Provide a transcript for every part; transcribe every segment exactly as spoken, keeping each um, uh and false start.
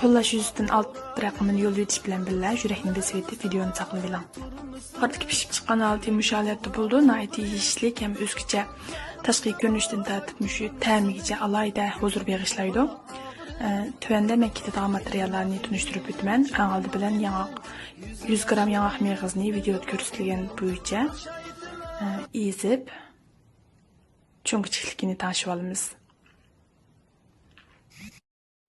تاللاش يۈزىسىدىن ئالت رەقىمىنى يوللىۋېتىش بىلەن بىللە، يۈرەكنى بېسىۋېتىپ، ۋىدېئونى ساقلىۋېلىڭ. ئارتىكى پىشىپ چىققان ھالىتى مۇشۇ ھالەتتە بولىدۇ. ناھايىتى يېيىشلىك ھەم ئۆزگىچە تاشقى كۆرۈنۈشتىن تارتىپ مۇشۇ تەمىگىچە ئالاھىدە ھۇزۇر بېغىشلايدۇ. ئە، تۆۋەندە مەن كېتىدىغان ماتېرىياللارنى تونۇشتۇرۇپ ئۆتىمەن. ئەڭ ئالدى بىلەن ياڭاق، يۈز گرام ياڭاق مېغىزىنى ۋىدېئودا كۆرسىتىلگەن بويىچە، ئە، ئېزىپ، چوڭ كىچىكلىكىنى تەڭشىۋالىمىز.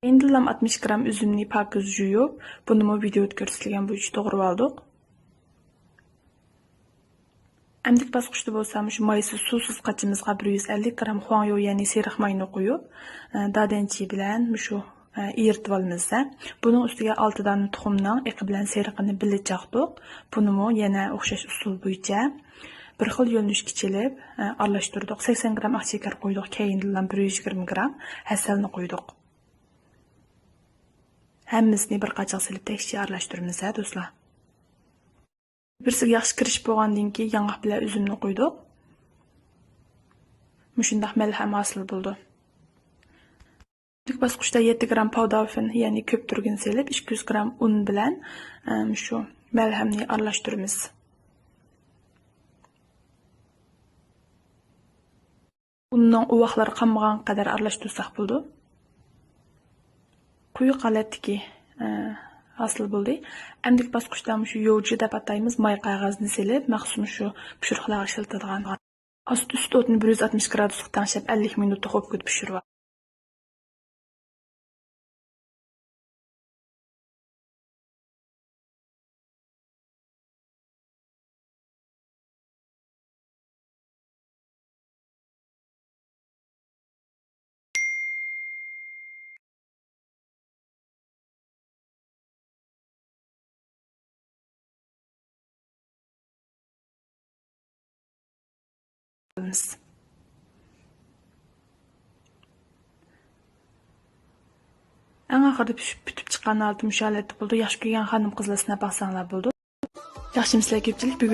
كەينىدىنلام ئاتمىش گرام ئۈزۈمنى پاكىز يۇيۇپ، بۇنىمۇ ۋىدېئودا كۆرسىتىلگەن بويىچە توغرىۋالدۇق. ئەمدىكى باسقۇچتا بولسا مۇشۇ مايسىز سۇسىز قاچىمىزغا بىر يۈز ئەللىك گرام خۇاڭيۇ، يەنى سېرىق ماينى قويۇپ، ئە، دادەنچى بىلەن مۇشۇ، ئە، ئېرىتىۋالىمىز. بۇنىڭ ئۈستىگە ئالتە دانە تۇخۇمنىڭ ئېقى بىلەن سېرىقىنى بىللە چاقتۇق. بۇنىمۇ يەنە ئوخشاش ئۇسۇل بويىچە بىر خىل يۆنىلىشكە چېلىپ، ئە، ئارىلاشتۇردۇق. سەكسەن گرام ئاق شېكەر قويدۇق، كەينىدىنلام بىر يۈز يىگىرمە گرام ھەسەلنى قويدۇق. ھەممىسىنى بىر قاچىغا سېلىپ تەكشى ئارىلاشتۇرىمىز ھە دوستلار. بىرسىگە ياخشى كىرىشىپ بولغاندىن كېيىن ياڭاق بىلەن ئۈزۈمنى قويدۇق. مۇشۇنداق مەلھەم ھاسىل بولىدۇ. باسقۇچتا يەتتە گرام پاۋداۋفىن، يەنى كۆپتۈرگۈن سېلىپ، ئىككى يۈز گرام ئۇن بىلەن، ئەم، شۇ مەلھەمنى ئارىلاشتۇرىمىز. ئۇننىڭ ئۇۋاقلىرى قانمىغان قەدەر ئارىلاشتۇرساق بولىدۇ. قويۇق ھالەتتىكى، ئە، ھاسىل بولدى. ئەمدىكى باسقۇچتا مۇشۇ يوجى دەپ ئاتايمىز، ماي قەغەزنى سېلىپ، مەخسۇس مۇشۇ پىشۇرۇقلارغا ئىشلىتىدىغان. ئاست ئۈست ئوتنى بىر يۈز ئاتمىش گرادۇسقا تەڭشەپ، ئەللىك مىنۇت توخۇپكىدا پىشۇرۇۋال. ئەڭ ئاخىرىدا پىشىپ پۈتۈپ چىققان ھالىتى مۇشۇ ھالەتتە بولىدۇ. ياخشى كۆرگەن خانىم قىزلار سىناپ باقساڭلار بولىدۇ. ياخشىمۇسىلەر كۆپچىلىك؟ بۈگۈن